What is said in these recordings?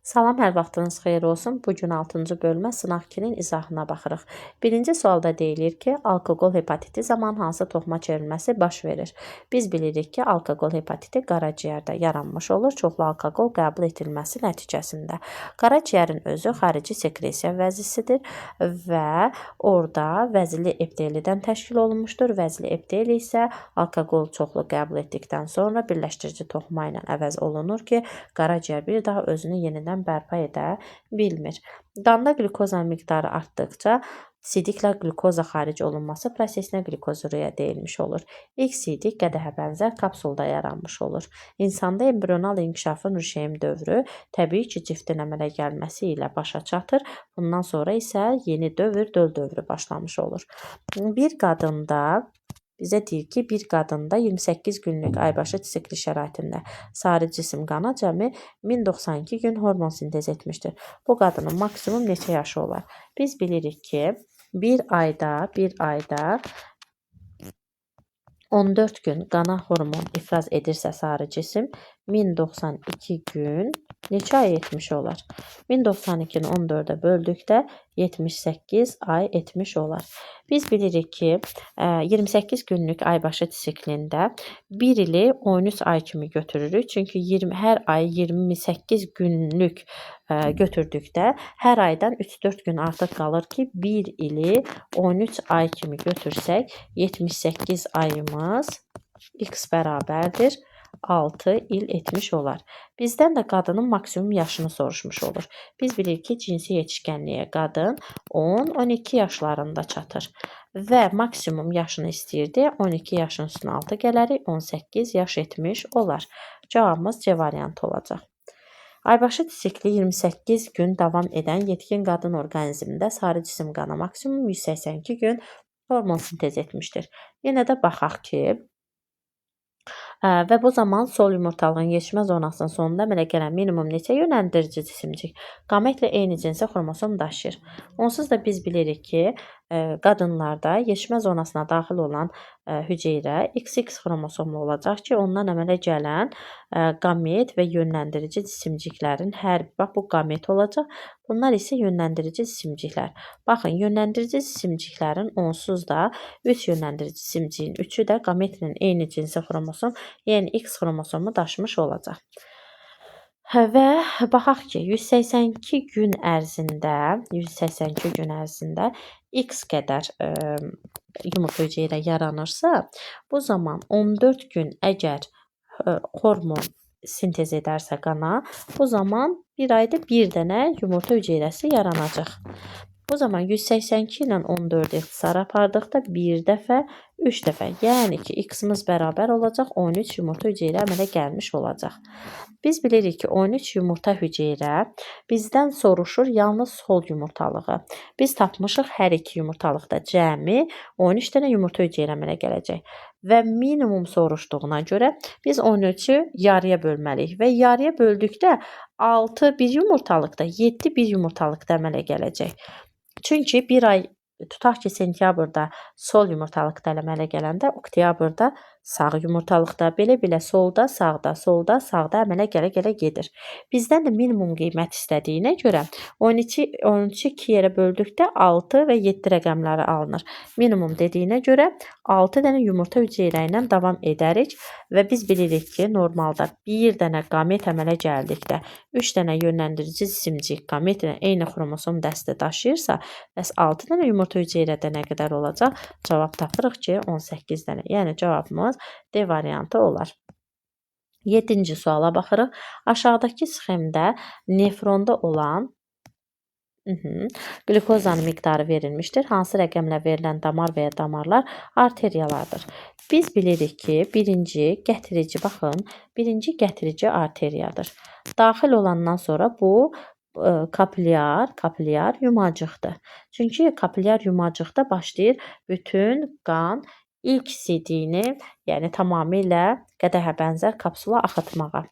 Salam, hər vaxtınız xeyir olsun. Bu gün 6-cı bölmə sınaq 2-nin izahına baxırıq. Birinci sualda deyilir ki, alkoqol hepatiti zaman hansı toxuma çevrilməsi baş verir? Biz bilirik ki, alkoqol hepatiti qaraciyərdə yaranmış olur, çoxlu alkoqol qəbul edilməsi nəticəsində. Qaraciyərin özü xarici sekresiya vəzisidir və orada vəzili epitelidən təşkil olunmuşdur. Vəzili epiteli isə alkoqol çoxlu qəbul etdikdən sonra birləşdirici toxuma ilə əvəz olunur ki, qaraciyər bir daha özünü yenidən bərpa edə bilmir. Qanda qlükozanın miqdarı artdıqca sidiklə qlükoza xaric olunması prosesinə qlükozuriya deyilmiş olur. İlk sidik qədəhə bənzər kapsulda yaranmış olur. İnsanda embrional inkişafın rüşeym dövrü təbii ki, ciftin əmələ gəlməsi ilə başa çatır. Bundan sonra isə yeni dövr, döl dövrü başlamış olur. Bir qadında bizə deyir ki, bir qadında 28 günlük aybaşı sikli şəraitində sarı cisim qana cəmi 1092 gün hormon sintez etmişdir. Bu qadının maksimum neçə yaşı olar? Biz bilirik ki, bir ayda 14 gün qana hormon ifraz edirsə sarı cisim 1092 gün neçə ay etmiş olar? 1092-ni 14-ə böldükdə 78 ay etmiş olar. Biz bilirik ki, 28 günlük aybaşı siklində bir ili 13 ay kimi götürürük. Çünki hər ay 28 günlük götürdükdə hər aydan 3-4 gün artıq qalır ki, bir ili 13 ay kimi götürsək 78 ayımız x bərabərdir 6 il etmiş olar. Bizdən də qadının maksimum yaşını soruşmuş olur. Biz bilirik ki, cinsi yetişkənliyə qadın 10-12 yaşlarında çatır və maksimum yaşını istəyirdi. 12 yaşın üstünə 6 gələrik, 18 yaş etmiş olar. Cavabımız C variantı olacaq. Aybaşı sikli 28 gün davam edən yetkin qadın orqanizmində sarı cisim qana maksimum 182 gün hormon sintez etmişdir. Yenə də baxaq ki, və bu zaman sol yumurtalığın yetişmə zonasının sonunda əmələ gələn minimum neçə yönləndirici cisimcik qametlə eyni cinsi xromosom daşıyır. Onsuz da biz bilirik ki, qadınlarda yetişmə zonasına daxil olan hüceyrə XX xromosomlu olacaq ki, ondan əmələ gələn qamet və yönləndirici cisimciklərin hər bax bu qamet olacaq. Bunlar isə yönləndirici cisimciklər. Baxın, yönləndirici cisimciklərin onsuz da 3 yönləndirici cisimciyin 3-ü də qametlə eyni cinsi xromosom, yəni X xromosomu daşımış olacaq. Və baxaq ki, 182 gün ərzində, 182 gün ərzində X qədər yumurta hüceyrə yaranırsa, bu zaman 14 gün əgər hormon sintez edərsə qana, bu zaman bir ayda bir dənə yumurta hüceyrəsi yaranacaq. Bu zaman 182 ilə 14-ü ixtisar apardıqda bir dəfə, 3 dəfə, yəni ki, x-imiz bərabər olacaq, 13 yumurta hüceyrə əmələ gəlmiş olacaq. Biz bilirik ki, 13 yumurta hüceyrə bizdən soruşur yalnız sol yumurtalığı. Biz tapmışıq hər iki yumurtalıqda cəmi 13 dənə yumurta hüceyrə əmələ gələcək. Və minimum soruşduğuna görə biz 13-ü yarıya bölməliyik və yarıya böldükdə 6 bir yumurtalıqda, 7 bir yumurtalıqda əmələ gələcək. Çünki bir ay tutaq ki, sentyabrda sol yumurtalıqda əmələ gələndə, oktyabrda sağ yumurtalıqda, belə-belə solda, sağda, solda, sağda əmələ gələ-gələ gedir. Bizdən də minimum qiymət istədiyinə görə 13-ü 2 yerə böldükdə 6 və 7 rəqəmləri alınır. Minimum dediyinə görə 6 dənə yumurta hüceyrə ilə davam edərik və biz bilirik ki, normalda bir dənə qamet əmələ gəldikdə 3 dənə yönləndirici cisimcik qametlə eyni xromosom dəsti daşıyırsa, bəs 6 dənə yumurta hüceyrədə nə qədər olacaq? Cavab tapırıq ki, 18 dənə. Yəni cavabımız D variantı olar. 7-ci suala baxırıq. Aşağıdakı sxemdə nefronda olan qlükozanın miqdarı verilmişdir. Hansı rəqəmlə verilən damar və ya damarlar arteriyalardır? Biz bilirik ki, birinci gətirici, baxın, birinci gətirici arteriyadır. Daxil olandan sonra bu kapilyar yumacıqdır. Çünki kapilyar yumacıqda başlayır bütün qan ilk sidiyini, yəni tamamilə qədəhə bənzər kapsula axıtmağa.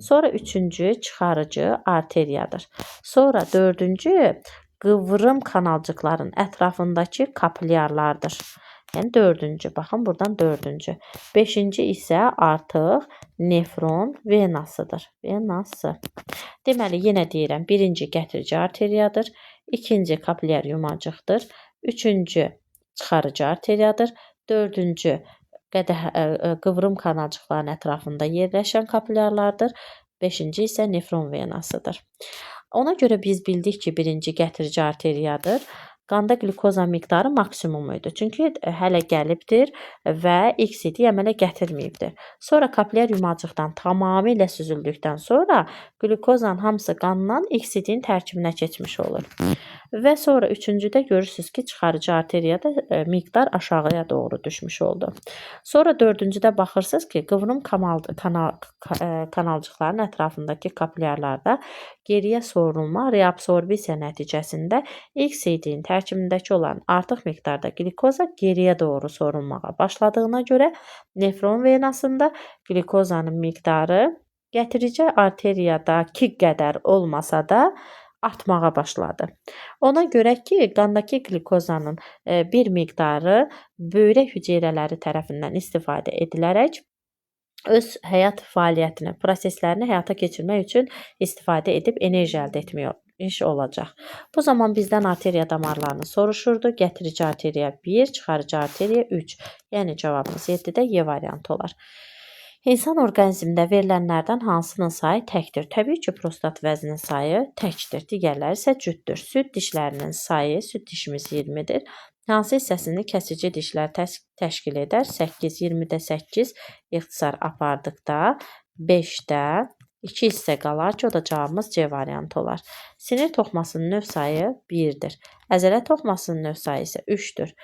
Sonra üçüncü çıxarıcı arteriyadır. Sonra dördüncü qıvrım kanalcıqların ətrafındakı kapilyarlardır. Yəni dördüncü. Baxın, buradan dördüncü. Beşinci isə artıq nefron venasıdır. Venası. Deməli, yenə deyirəm, birinci gətirici arteriyadır, ikinci kapilyar yumacıqdır, üçüncü çıxarıcı arteriyadır, dördüncü qıvrım kanalcıqlarının ətrafında yerləşən kapilyarlardır, beşinci isə nefron venasıdır. Ona görə biz bildik ki, birinci gətirici arteriyadır. Qanda qlükoza miqdarı maksimum idi. Çünki hələ gəlibdir və X idi əmələ gətirməyibdir. Sonra kapilyar yumacıqdan tamamilə süzüldükdən sonra qlükozanın hamısı qandan X idinin tərkibinə keçmiş olur. Və sonra üçüncüdə görürsünüz ki, çıxarıcı arteriyada miqdar aşağıya doğru düşmüş oldu. Sonra dördüncüdə baxırsınız ki, qıvrım kanalcıqların ətrafındakı kapilyarlarda geriyə sorulma, reabsorbisiya nəticəsində X idinin tərkibindəki olan artıq miqdarda qlikoza geriyə doğru sorulmağa başladığına görə nefron venasında qlikozanın miqdarı gətirici arteriyadakı qədər olmasa da artmağa başladı. Ona görə ki, qandakı qlikozanın bir miqdarı böyrək hüceyrələri tərəfindən istifadə edilərək öz həyat fəaliyyətini, proseslərini həyata keçirmək üçün istifadə edib enerji əldə etmək iş olacaq. Bu zaman bizdən arteriya damarlarını soruşurdu. Gətirici arteriya 1, çıxarıcı arteriya 3. Yəni cavabımız 7-də Y variantı olar. İnsan orqanizmində verilənlərdən hansının sayı təkdir? Təbii ki, prostat vəzinin sayı təkdir. Digərləri isə cütdür. Süd dişlərinin sayı, süd dişimiz 20-dir. Hansı hissəsini kəsici dişlər təşkil edər? 8, 20-də 8 ixtisar apardıqda 5-də 2 hissə qalar ki, o da cavabımız C variantı olar. Sinir toxumasının növ sayı 1-dir. Əzələ toxumasının növ sayı isə 3-dür.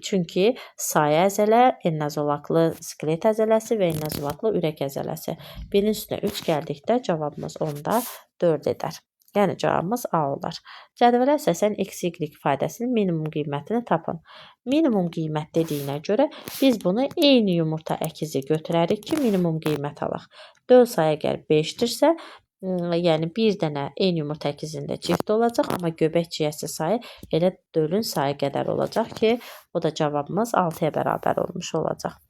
Çünki sayə əzələ, enləzolaqlı skelet əzələsi və enləzolaqlı ürək əzələsi. Birinin üstünə 3 gəldikdə cavabımız onda 4 edər. Yəni cavabımız A olar. Cədvələ əsasən X, Y ifadəsinin minimum qiymətini tapın. Minimum qiymət dediyinə görə biz bunu eyni yumurta əkizi götürərik ki, minimum qiymət alaq. Döl sayı əgər 5-dirsə, yəni bir dənə eyni yumurta əkizində çift olacaq, amma göbək ciyəsi sayı elə dölün sayı qədər olacaq ki, o da cavabımız 6-ya bərabər olmuş olacaq.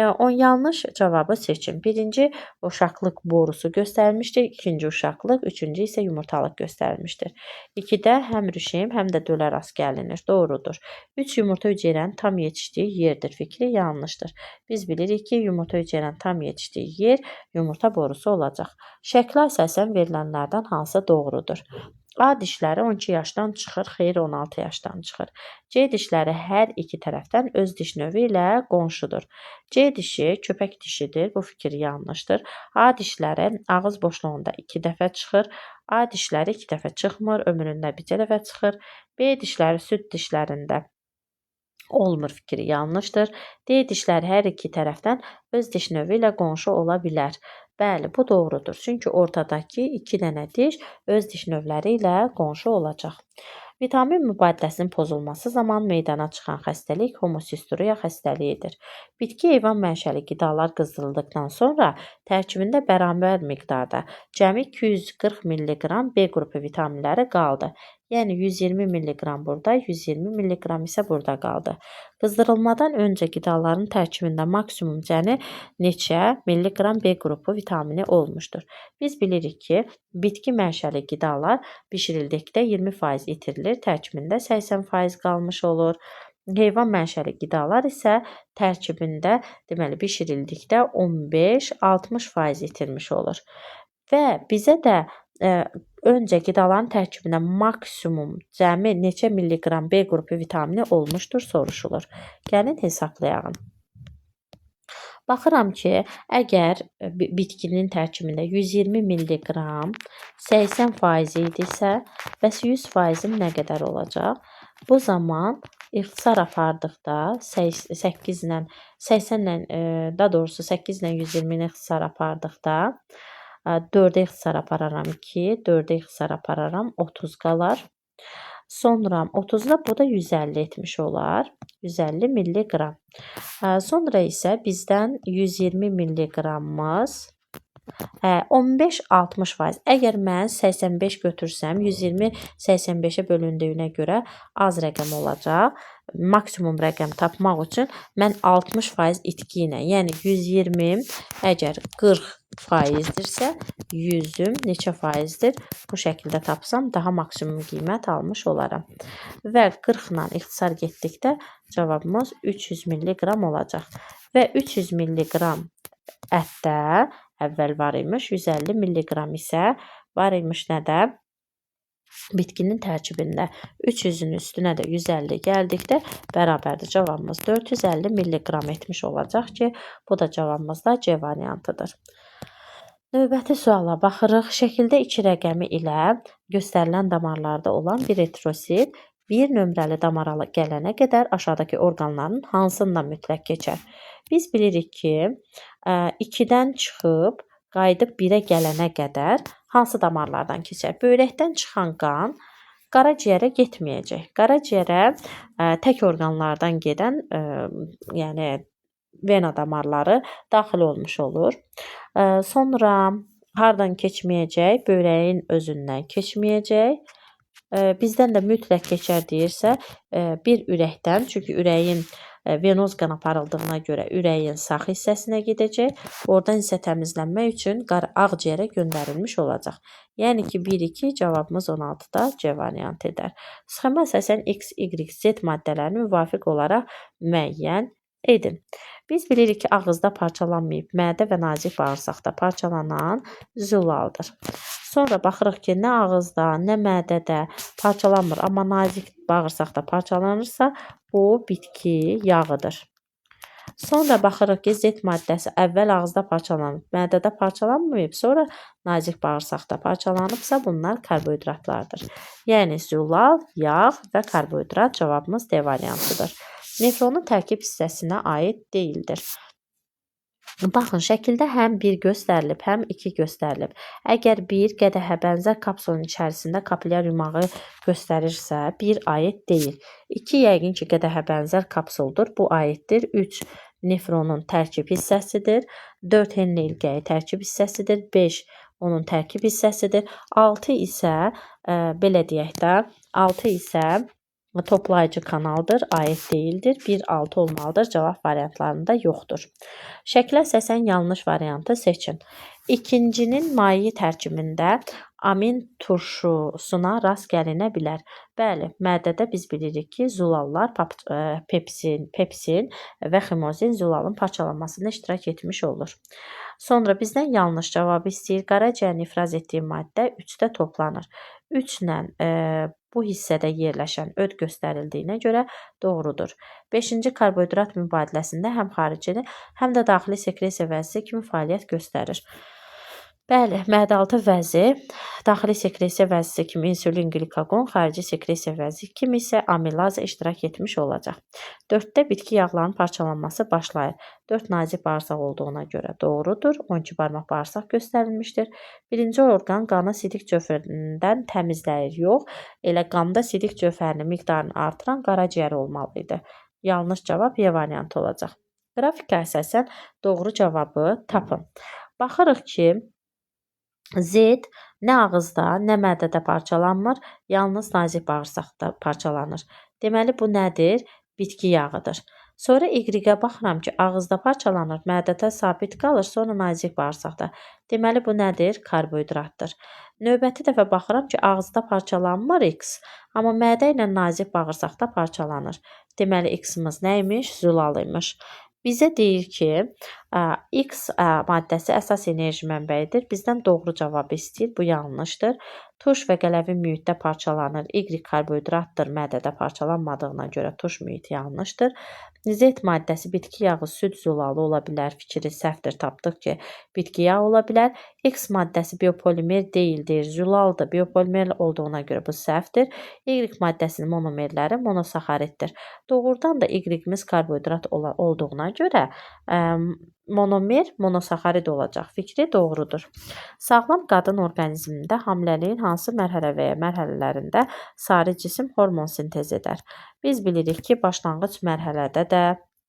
10 yanlış cavabı seçin. Birinci uşaqlıq borusu göstərilmişdir, ikinci uşaqlıq, üçüncü isə yumurtalıq göstərilmişdir. 2-də həm rüşeym, həm də dölə rast gəlinir. Doğrudur. 3 yumurta hüceyrənin tam yetişdiyi yerdir. Fikri yanlışdır. Biz bilirik ki, yumurta hüceyrənin tam yetişdiyi yer yumurta borusu olacaq. Şəklə əsasən verilənlərdən hansı doğrudur? A dişləri 12 yaşdan çıxır, xeyr 16 yaşdan çıxır. C dişləri hər iki tərəfdən öz diş növü ilə qonşudur. C dişi köpək dişidir, bu fikir yanlışdır. A dişləri ağız boşluğunda 2 dəfə çıxır. A dişləri 2 dəfə çıxmır, ömründə bircə dəfə çıxır. B dişləri süd dişlərində olmur fikri yanlışdır. D dişləri hər iki tərəfdən öz diş növü ilə qonşu ola bilər. Bəli, bu doğrudur. Çünki ortadakı 2 dənə diş öz diş növləri ilə qonşu olacaq. Vitamin mübadiləsinin pozulması zamanı meydana çıxan xəstəlik homosisturiya xəstəliyidir. Bitki heyvan mənşəli qidalar qızdırıldıqdan sonra tərkibində bərabər miqdarda cəmi 240 mq B qrupu vitaminləri qaldı. Yəni 120 mq burada, 120 mq isə burada qaldı. Qızdırılmadan öncə qidaların tərkibində maksimum cəmi neçə milliqram B qrupu vitamini olmuşdur? Biz bilirik ki, bitki mənşəli qidalar bişirildikdə 20% itirilir, tərkibində 80% qalmış olur. Heyvan mənşəli qidalar isə tərkibində, deməli, bişirildikdə 15-60% itirmiş olur. Və bizə də öncə qidaların tərkibində maksimum cəmi neçə milliqram B qrupu vitamini olmuşdur soruşulur. Gəlin hesablayalım. Baxıram ki, əgər bitkinin tərkibində 120 milliqram 80% idisə, bəs 100%-im nə qədər olacaq? Bu zaman ixtisar apardıqda 8 ilə 80 ilə, daha doğrusu 8 ilə 120-ni ixtisar apardıqda 4-ə ixtisar apararam 2, 4-ə ixtisar apararam 30 qalar. Sonra 30-da bu da 150 etmiş olar. 150 milliqram. Sonra isə bizdən 120 milliqramımız 15-60%. Əgər mən 85 götürsəm, 120 85-ə bölündüyünə görə az rəqəm olacaq Maksimum rəqəm tapmaq üçün mən 60% itki ilə, yəni 120-im əgər 40%-dirsə, 100-üm neçə faizdir? Bu şəkildə tapsam daha maksimum qiymət almış olaram. Və 40 ilə ixtisar getdikdə cavabımız 300 milliqram olacaq. Və 300 milliqram ətdə əvvəl var imiş, 150 milliqram isə var imiş nədə? Bitkinin tərkibində. 300-ün üstünə də 150 gəldikdə bərabərdir. Cavabımız 450 milliqram etmiş olacaq ki, bu da cavabımızda C variantıdır. Növbəti suala baxırıq. Şəkildə 2 rəqəmi ilə göstərilən damarlarda olan bir eritrosit 1 nömrəli damara gələnə qədər aşağıdakı orqanların hansından mütləq keçər? Biz bilirik ki, 2-dən çıxıb qayıdıb 1-ə gələnə qədər hansı damarlardan keçər? Böyrəkdən çıxan qan qaraciyərə getməyəcək. Qaraciyərə tək orqanlardan gedən, yəni vena damarları daxil olmuş olur. Sonra hardan keçməyəcək? Böyrəyin özündən keçməyəcək. Bizdən də mütləq keçər deyirsə, bir ürəkdən, çünki ürəyin venoz qan aparıldığına görə ürəyin sağ hissəsinə gedəcək. Oradan isə təmizlənmək üçün ağciyərə göndərilmiş olacaq. Yəni ki, 1-2 cavabımız 16-da C variantı edər. Sxema əsasən X, Y, Z maddələrini müvafiq olaraq müəyyən edin. Biz bilirik ki, ağızda parçalanmayıb, mədə və nazik bağırsaqda parçalanan zülaldır. Sonra baxırıq ki, nə ağızda, nə mədədə parçalanmır, amma nazik bağırsaqda parçalanırsa, bu bitki yağıdır. Sonra baxırıq ki, Z maddəsi əvvəl ağızda parçalanıb, mədədə parçalanmayıb, sonra nazik bağırsaqda parçalanıbsa, bunlar karbohidratlardır. Yəni zülal, yağ və karbohidrat cavabımız D variantıdır. Nefronun tərkib hissəsinə aid deyildir. Baxın, şəkildə həm 1 göstərilib, həm 2 göstərilib. Əgər 1 qədəhə bənzər kapsulun içərisində kapilyar yumağı göstərirsə, 1 aid deyil. 2 yəqin ki, qədəhə bənzər kapsuldur, bu aiddir. 3 nefronun tərkib hissəsidir. 4 Henle ilgəyi tərkib hissəsidir. 5 onun tərkib hissəsidir. 6 isə, belə deyək də, 6 isə toplayıcı kanaldır, aid deyildir. 1-6 olmalıdır. Cavab variantlarında yoxdur. Şəklə əsasən yanlış variantı seçin. İkincinin maye tərkibində amin turşusuna rast gəlinə bilər. Bəli, mədədə biz bilirik ki, zulallar, pepsin və ximozin zulalın parçalanmasında iştirak etmiş olur. Sonra bizdən yanlış cavabı istəyir. Qaraciyərin ifraz etdiyi maddə 3-də toplanır. 3 ilə bu hissədə yerləşən öd göstərildiyinə görə doğrudur. 5-ci karbohidrat mübadiləsində həm xarici, həm də daxili sekresiya vəzi kimi fəaliyyət göstərir. Bəli, mədə-altı vəzi, daxili sekresiya vəzisi kimi insulin, qlikoqon, xarici sekresiya vəzi kimi isə amilaza iştirak etmiş olacaq. 4-də bitki yağlarının parçalanması başlayır. 4 nazik bağırsaq olduğuna görə doğrudur. 12 barmaq bağırsaq göstərilmişdir. Birinci orqan qanı sidik cövhərindən təmizləyir. Yox, elə qanda sidik cövhərinin miqdarını artıran qaraciyər olmalı idi. Yanlış cavab Y variantı olacaq. Qrafikə əsasən doğru cavabı tapın. Baxırıq ki, Z nə ağızda, nə mədədə parçalanmır, yalnız nazik bağırsaqda parçalanır. Deməli, bu nədir? Bitki yağıdır. Sonra Y-ə baxıram ki, ağızda parçalanır, mədədə sabit qalır, sonra nazik bağırsaqda. Deməli, bu nədir? Karbohidratdır. Növbəti dəfə baxıram ki, ağızda parçalanmır X, amma mədə ilə nazik bağırsaqda parçalanır. Deməli, X-imiz nə imiş? Zülal imiş. Bizə deyir ki, X maddəsi əsas enerji mənbəyidir. Bizdən doğru cavabı istəyir. Bu yanlışdır. Turş və qələvi mühitdə parçalanır. Y karbohidratdır. Mədədə parçalanmadığına görə turş mühiti yanlışdır. Z maddəsi bitki yağı, süd zülalı ola bilər. Fikri səhvdir. Tapdıq ki, bitki yağı ola bilər. X maddəsi biopolimer deyildir. Zülaldır. Biopolimer olduğuna görə bu səhvdir. Y maddəsinin monomerləri monosaxariddir. Doğrudan da Y-imiz karbohidrat olduğuna görə monomer monosaxarid olacaq. Fikri doğrudur. Sağlam qadın orqanizmində hamiləliyin hansı mərhələ və ya mərhələlərində sarı cisim hormon sintez edər? Biz bilirik ki, başlanğıc mərhələdə də,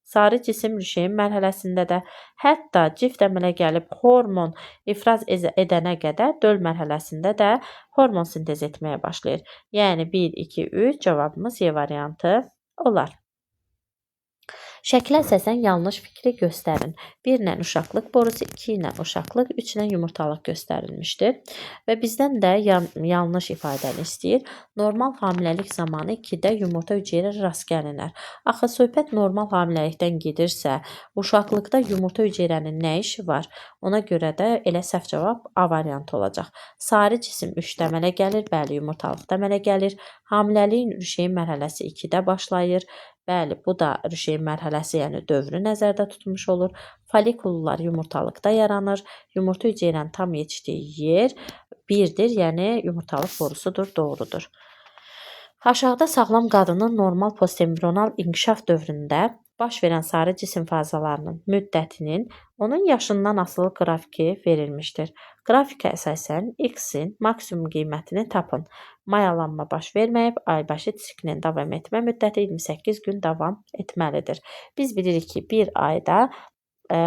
sarı cisim rüşeym mərhələsində də, hətta cift əmələ gəlib hormon ifraz edənə qədər döl mərhələsində də hormon sintez etməyə başlayır. Yəni 1, 2, 3 cavabımız Y variantı olar. Şəklə əsasən yanlış fikri göstərin. 1 ilə uşaqlıq borusu, 2 ilə uşaqlıq, 3 ilə yumurtalıq göstərilmişdir. Və bizdən də yanlış ifadəni istəyir. Normal hamiləlik zamanı 2-də yumurta hüceyrə rast gəlinər. Axı söhbət normal hamiləlikdən gedirsə, uşaqlıqda yumurta hüceyrənin nə işi var? Ona görə də elə səhv cavab A variantı olacaq. Sarı cisim 3-də əmələ gəlir, bəli, yumurtalıqda əmələ gəlir. Hamiləliyin rüşeyin mərhələsi 2-də başlayır. Bəli, bu da rüşeyin mərhələsi, yəni dövrü nəzərdə tutmuş olur. Folikullar yumurtalıqda yaranır. Yumurta hüceyrənin tam yetişdiyi yer 1-dir, yəni yumurtalıq borusudur, doğrudur. Aşağıda sağlam qadının normal postembrional inkişaf dövründə baş verən sarı cisim fazalarının müddətinin onun yaşından asılı qrafiki verilmişdir. Qrafikə əsasən x-in maksimum qiymətini tapın. Mayalanma baş verməyib, aybaşı siklin davam etmə müddəti 28 gün davam etməlidir. Biz bilirik ki, bir ayda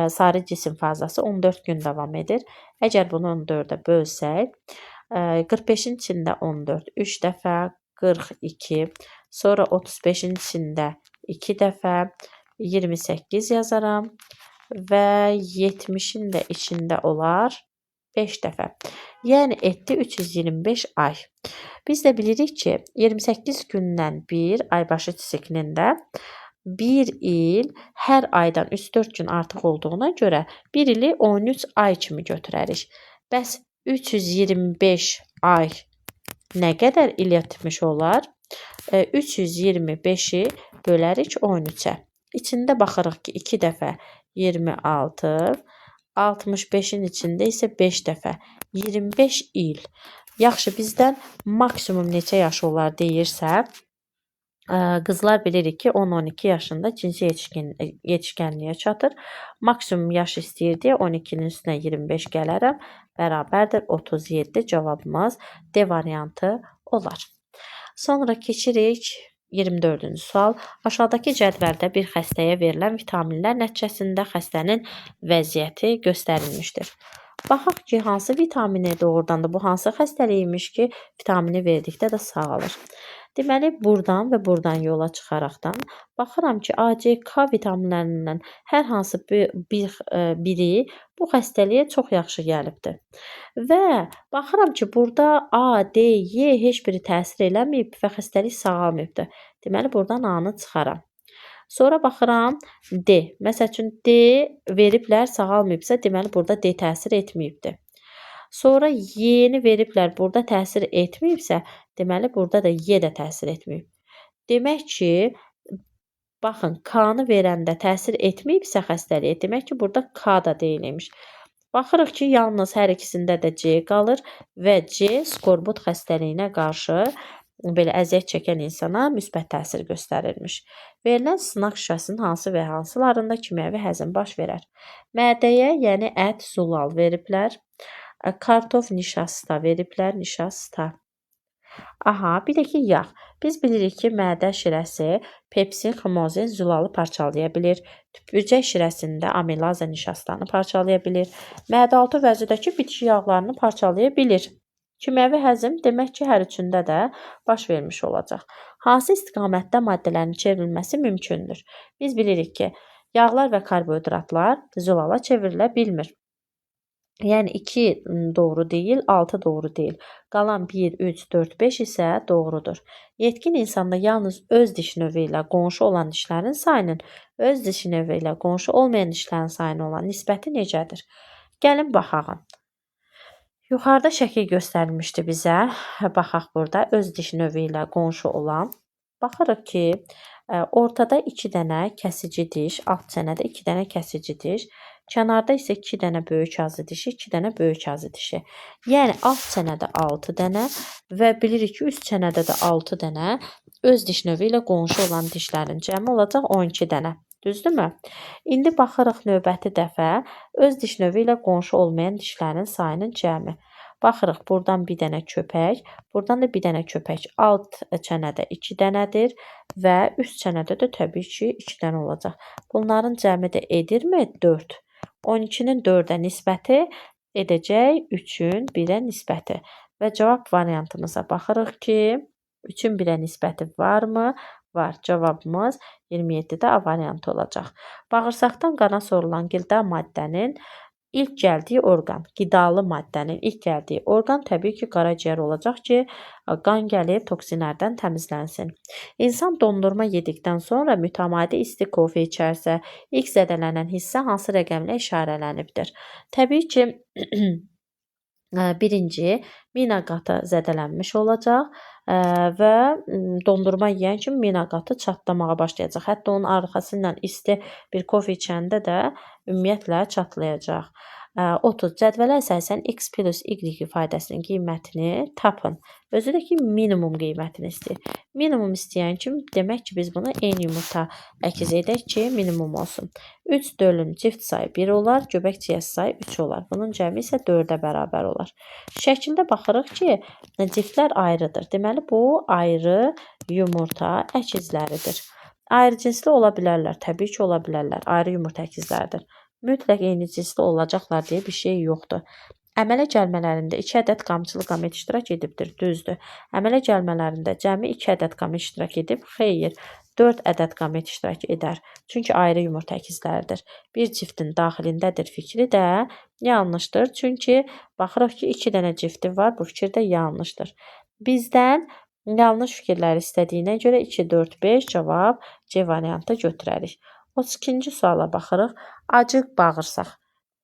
sarı cisim fazası 14 gün davam edir. Əgər bunu 14-ə bölsək, 45-in içində 14, 3 dəfə, 42, sonra 35-in içində 2 dəfə, 28 yazaram və 70-in də içində olar 5 dəfə. Yəni etdi 325 ay. Biz də bilirik ki, 28 gündən bir aybaşı siklində bir il hər aydan 3-4 gün artıq olduğuna görə bir ili 13 ay kimi götürərik. Bəs 325 ay nə qədər il etmiş olar? 325-i bölərik 13-ə. İçində baxırıq ki, 2 dəfə 26, 65-in içində isə 5 dəfə 25 il. Yaxşı, bizdən maksimum neçə yaş olar deyirsə, qızlar bilirik ki, 10-12 yaşında cinsi yetişkənliyə çatır. Maksimum yaş istəyir deyə 12-nin üstünə 25 gələrəm. Bərabərdir 37, cavabımız D variantı olar. Sonra keçirik 24-cü sual. Aşağıdakı cədvəldə bir xəstəyə verilən vitaminlər nəticəsində xəstənin vəziyyəti göstərilmişdir. Baxaq ki, hansı vitamini doğrudan da bu hansı xəstəlik imiş ki, vitamini verdikdə də sağalır. Deməli, buradan və buradan yola çıxaraqdan baxıram ki, A, C, K vitaminlərindən hər hansı biri bu xəstəliyə çox yaxşı gəlibdir. Və baxıram ki, burada A, D, Y heç biri təsir eləməyib və xəstəlik sağalmayıbdır. Deməli, buradan A-nı çıxaram. Sonra baxıram D. Məsəl üçün, D veriblər, sağalmayıbsa, deməli, burada D təsir etməyibdir. Sonra Y-ni veriblər, burada təsir etməyibsə, deməli, burada da Y də təsir etməyib. Demək ki, baxın, K-nı verəndə təsir etməyibsə xəstəliyə, demək ki, burada K da deyilmiş. Baxırıq ki, yalnız hər ikisində də C qalır və C skorbut xəstəliyinə qarşı belə əziyyət çəkən insana müsbət təsir göstərilmiş. Verilən sınaq şüşəsinin hansı və hansılarında kimyəvi həzm baş verər? Mədəyə, yəni ət, zulal veriblər. Kartof, nişasta veriblər, nişasta. Aha, bir də ki, yağ. Biz bilirik ki, mədə şirəsi pepsin, ximozin, zülalı parçalaya bilir. Tüpürcək şirəsində amilaza nişastanı parçalaya bilir. Mədəaltı vəzidəki bitki yağlarını parçalaya bilir. Kimyəvi həzm demək ki, hər üçündə də baş vermiş olacaq. Hansı istiqamətdə maddələrin çevrilməsi mümkündür? Biz bilirik ki, yağlar və karbohidratlar zülala çevrilə bilmir. Yəni 2 doğru deyil, 6 doğru deyil. Qalan 1, 3, 4, 5 isə doğrudur. Yetkin insanda yalnız öz diş növü ilə qonşu olan dişlərin sayının öz diş növü ilə qonşu olmayan dişlərin sayına olan nisbəti necədir? Gəlin baxaq. Yuxarıda şəkil göstərilmişdi bizə. Baxaq burada öz diş növü ilə qonşu olan. Baxırıq ki, ortada 2 dənə kəsici diş, alt çənədə 2 dənə kəsici diş, kənarda isə 2 dənə böyük azı dişi, 2 dənə böyük azı dişi. Yəni alt çənədə 6 dənə və bilirik ki, üst çənədə də 6 dənə öz diş növü ilə qonşu olan dişlərin cəmi olacaq 12 dənə. Düzdürmü? İndi baxırıq növbəti dəfə öz diş növü ilə qonşu olmayan dişlərin sayının cəmi. Baxırıq, buradan bir dənə köpək, buradan da bir dənə köpək. Alt çənədə 2 dənədir və üst çənədə də təbii ki, 2 dənə olacaq. Bunların cəmi də edirmi? 4. 12-nin 4-ə nisbəti edəcək 3-ün 1-ə nisbəti. Və cavab variantımıza baxırıq ki, 3-ün 1-ə nisbəti varmı? Var. Cavabımız 27-də A variantı olacaq. Bağırsaqdan qana sorulan qida maddənin ilk gəldiyi orqan, qidalı maddənin ilk gəldiyi orqan təbii ki, qaraciyər olacaq ki, qan gəlib toksinlərdən təmizlənsin. İnsan dondurma yedikdən sonra mütəmadi isti kofe içərsə, ilk zədələnən hissə hansı rəqəmlə işarələnibdir? Təbii ki, birinci mina qatı zədələnmiş olacaq və dondurma yeyən kimi mina qatı çatlamağa başlayacaq. Hətta onun arxası ilə isti bir kofe içəndə də ümumiyyətlə çatlayacaq. 30. Cədvələ əsasən x plus y ifadəsinin qiymətini tapın. Özü də ki, minimum qiymətini istəyir. Minimum istəyən kimi demək ki, biz buna eyni yumurta əkiz edək ki, minimum olsun. 3 dölün cift sayı 1 olar, göbək ciyəsi sayı 3 olar. Bunun cəmi isə 4-ə bərabər olar. Şəkildə baxırıq ki, ciftlər ayrıdır. Deməli, bu ayrı yumurta əkizləridir. Ayrı cinsli ola bilərlər, təbii ki, ola bilərlər. Ayrı yumurta əkizləridir. Mütləq eyni cinsli olacaqlar deyə bir şey yoxdur. Əmələ gəlmələrində 2 ədəd qamçılı qamet iştirak edibdir. Düzdür. Əmələ gəlmələrində cəmi 2 ədəd qamet iştirak edib. Xeyr, 4 ədəd qamet iştirak edər. Çünki ayrı yumurta əkizləridir. Bir ciftin daxilindədir fikri də yanlışdır. Çünki baxırıq ki, 2 dənə cifti var. Bu fikir də yanlışdır. Bizdən yanlış fikirlər istədiyinə görə 2, 4, 5 cavab C variantı götürərik. 32-ci suala baxırıq. Acı bağırsaq.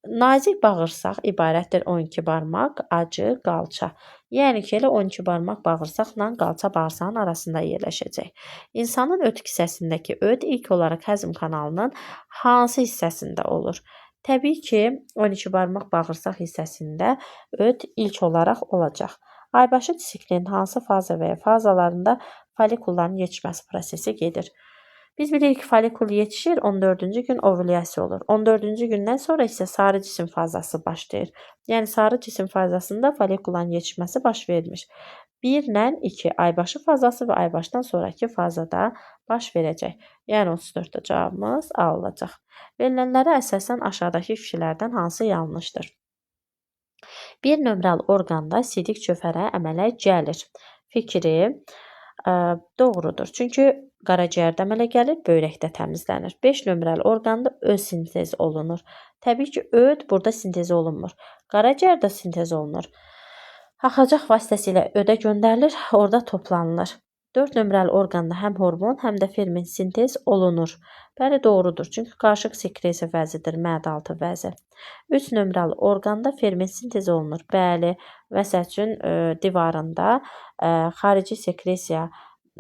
Nazik bağırsaq ibarətdir 12 barmaq, acı qalça. Yəni ki, elə 12 barmaq bağırsaqla qalça bağırsağın arasında yerləşəcək. İnsanın öt kisəsindəki öd ilk olaraq həzm kanalının hansı hissəsində olur? Təbii ki, 12 barmaq bağırsaq hissəsində öd ilk olaraq olacaq. Aybaşı siklinin hansı faza və ya fazalarında folikulların yetişməsi prosesi gedir? Biz bilirik ki, folikul yetişir, 14-cü gün ovulyasiya olur. 14-cü gündən sonra isə sarı cisim fazası başlayır. Yəni, sarı cisim fazasında folikulların yetişməsi baş vermiş. 1 ilə 2 aybaşı fazası və aybaşdan sonraki fazada baş verəcək. Yəni, 34-də cavabımız A olacaq. Verilənlərə əsasən aşağıdakı fikirlərdən hansı yanlışdır? 1 nömrəli orqanda sidik çöfərə əmələ gəlir. Fikri doğrudur. Çünki qaraciyərdə əmələ gəlir, böyrəkdə təmizlənir. 5 nömrəli orqanda öz sintez olunur. Təbii ki, öd burada sintez olunmur. Qaraciyərdə sintez olunur. Axacaq vasitəsilə ödə göndərilir, orada toplanılır. 4 nömrəli orqanda həm hormon, həm də ferment sintez olunur. Bəli, doğrudur. Çünki qarışıq sekresiya vəzidir, mədə altı vəzi. 3 nömrəli orqanda ferment sintez olunur. Bəli, məsəl üçün divarında xarici sekresiya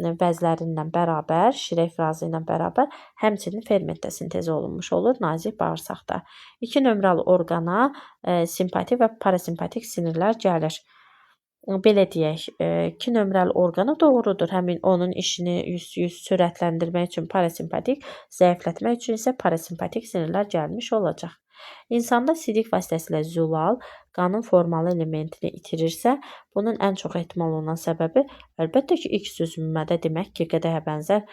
vəzləri ilə bərabər, şirə ifrazı ilə bərabər həmçinin ferment də sintez olunmuş olur nazik bağırsaqda. 2 nömrəli orqana simpatik və parasimpatik sinirlər gəlir. Belə deyək, 2 nömrəli orqana doğrudur. Həmin onun işini 100 sürətləndirmək üçün parasimpatik, zəiflətmək üçün isə parasimpatik sinirlər gəlmiş olacaq. İnsanda sidik vasitəsilə zülal qanın formalı elementini itirirsə, bunun ən çox ehtimal olunan səbəbi əlbəttə ki, ilk süzülmədə demək ki, qədəhə bənzər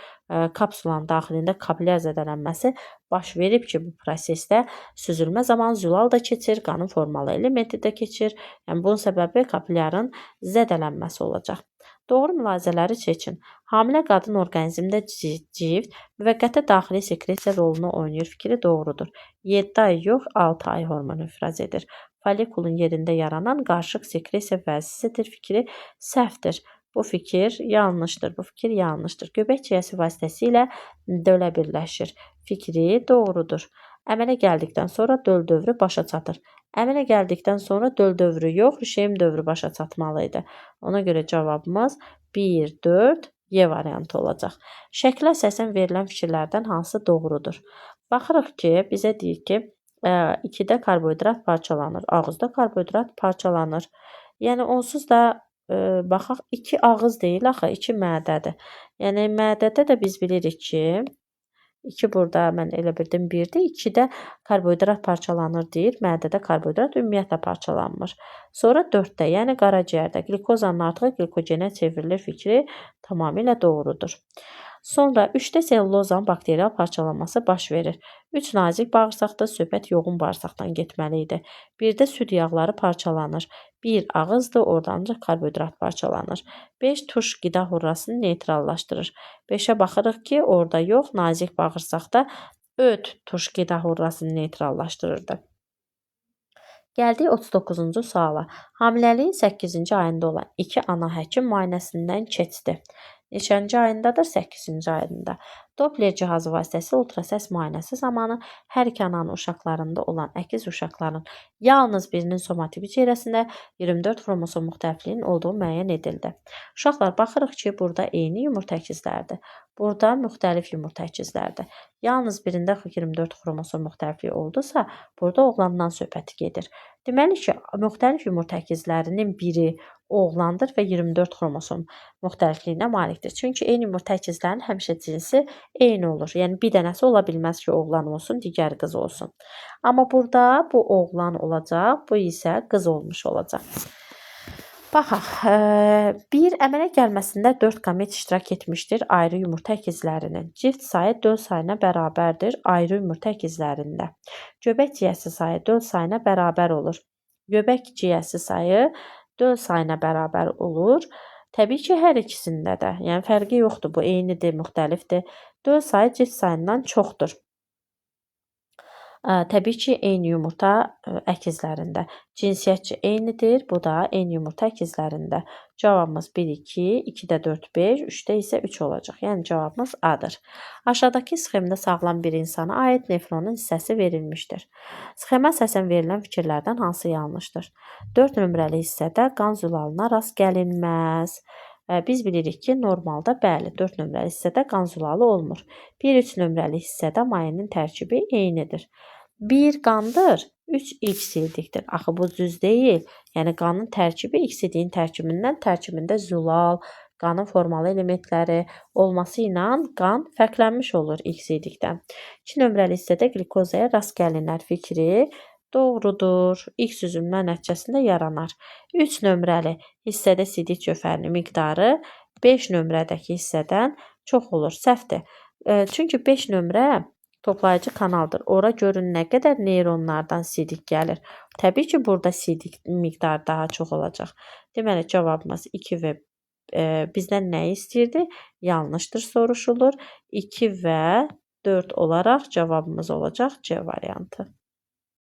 kapsulanın daxilində kapillyar zədələnməsi baş verib ki, bu prosesdə süzülmə zamanı zülal da keçir, qanın formalı elementi də keçir. Yəni, bunun səbəbi kapillyarın zədələnməsi olacaq. Doğru mülahizələri seçin. Hamilə qadın orqanizmdə cift müvəqqəti daxili sekresiya rolunu oynayır fikri doğrudur. 7 ay yox, 6 ay hormon ifraz edir. Folikulun yerində yaranan qarışıq sekresiya vəzisidir fikri səhvdir. Bu fikir yanlışdır. Bu fikir yanlışdır. Göbək ciyəsi vasitəsilə dölə birləşir. Fikri doğrudur. Əmələ gəldikdən sonra döl dövrü başa çatır. Əmələ gəldikdən sonra döl dövrü yox, rüşeym dövrü başa çatmalı idi. Ona görə cavabımız 1, 4, Y variantı olacaq. Şəklə əsasən verilən fikirlərdən hansı doğrudur? Baxırıq ki, bizə deyir ki, 2-də karbohidrat parçalanır, ağızda karbohidrat parçalanır. Yəni, onsuz da baxaq, 2 ağız deyil axı, 2 mədədir. Yəni, mədədə də biz bilirik ki, 2 burada mən elə bildim 1-dir. 2-də karbohidrat parçalanır deyir. Mədədə karbohidrat ümumiyyətlə parçalanmır. Sonra 4-də, yəni qaraciyərdə qlikozanın artığı glikogenə çevrilir fikri tamamilə doğrudur. Sonra 3-də selulozanın bakterial parçalanması baş verir. 3 nazik bağırsaqda, söhbət yoğun bağırsaqdan getməli idi. 1-də süd yağları parçalanır. 1 ağızdır, orada ancaq karbohidrat parçalanır. 5 turş qida hurrasını neytrallaşdırır. 5-ə baxırıq ki, orada yox, nazik bağırsaqda öt turş qida hurrasını neytrallaşdırırdı. Gəldik 39-cu suala. Hamiləliyin 8-ci ayında olan 2 ana həkim müayinəsindən keçdi. Neçənci ayındadır? 8-ci ayında. Doppler cihazı vasitəsilə ultrasəs müayinəsi zamanı hər iki ananın uşaqlarında olan əkiz uşaqların yalnız birinin somatik hüceyrəsində 24 xromosom müxtəlifliyinin olduğu müəyyən edildi. Uşaqlar, baxırıq ki, burada eyni yumurta əkizlərdir. Burada müxtəlif yumurta əkizlərdir. Yalnız birində 24 xromosom müxtəlifliyi oldusa, burada oğlandan söhbəti gedir. Deməli ki, müxtəlif yumurta əkizlərinin biri oğlandır və 24 xromosom müxtəlifliyinə malikdir. Çünki eyni yumurta əkizlərinin həmişə cinsi eyni olur. Yəni bir dənəsi ola bilməz ki, oğlan olsun, digər qız olsun. Amma burada bu oğlan olacaq, bu isə qız olmuş olacaq. Baxaq, bir əmələ gəlməsində 4 qamet iştirak etmişdir ayrı yumurta əkizlərinin. Cift sayı döl sayına bərabərdir ayrı yumurta əkizlərində. Göbək ciyəsi sayı döl sayına bərabər olur. Göbək ciyəsi sayı döl sayına bərabər olur. Təbii ki, hər ikisində də. Yəni fərqi yoxdur. Bu eynidir, müxtəlifdir. Döl sayı cift sayından çoxdur. Təbii ki, eyni yumurta əkizlərində. Cinsiyyətcə eynidir. Bu da eyni yumurta əkizlərində. Cavabımız 1, 2, 2-də 4, 5, 3-də isə 3 olacaq. Yəni cavabımız A-dır. Aşağıdakı sxemdə sağlam bir insana aid nefronun hissəsi verilmişdir. Sxemə əsasən verilən fikirlərdən hansı yanlışdır? 4 nömrəli hissədə qan zülalına rast gəlinməz. Biz bilirik ki, normalda bəli, 4 nömrəli hissədə qan zülalı olmur. 1-3 nömrəli hissədə mayenin tərkibi eynidir. 1 qandır, 3 ilk sidikdir. Axı bu düz deyil. Yəni qanın tərkibi ilk sidiyin tərkibindən, tərkibində zülal, qanın formalı elementləri olması ilə qan fərqlənmiş olur ilk sidikdən. 2 nömrəli hissədə qlikozaya rast gəlinər fikri doğrudur. İlk süzülmə nəticəsində yaranar. 3 nömrəli hissədə sidik cövhərinin miqdarı 5 nömrədəki hissədən çox olur. Səhvdir. Çünki 5 nömrə toplayıcı kanaldır. Ora görün nə qədər neyronlardan sidik gəlir. Təbii ki, burada sidik miqdarı daha çox olacaq. Deməli, cavabımız 2 və bizdən nə istəyirdi? Yanlışdır soruşulur. 2 və 4 olaraq cavabımız olacaq C variantı.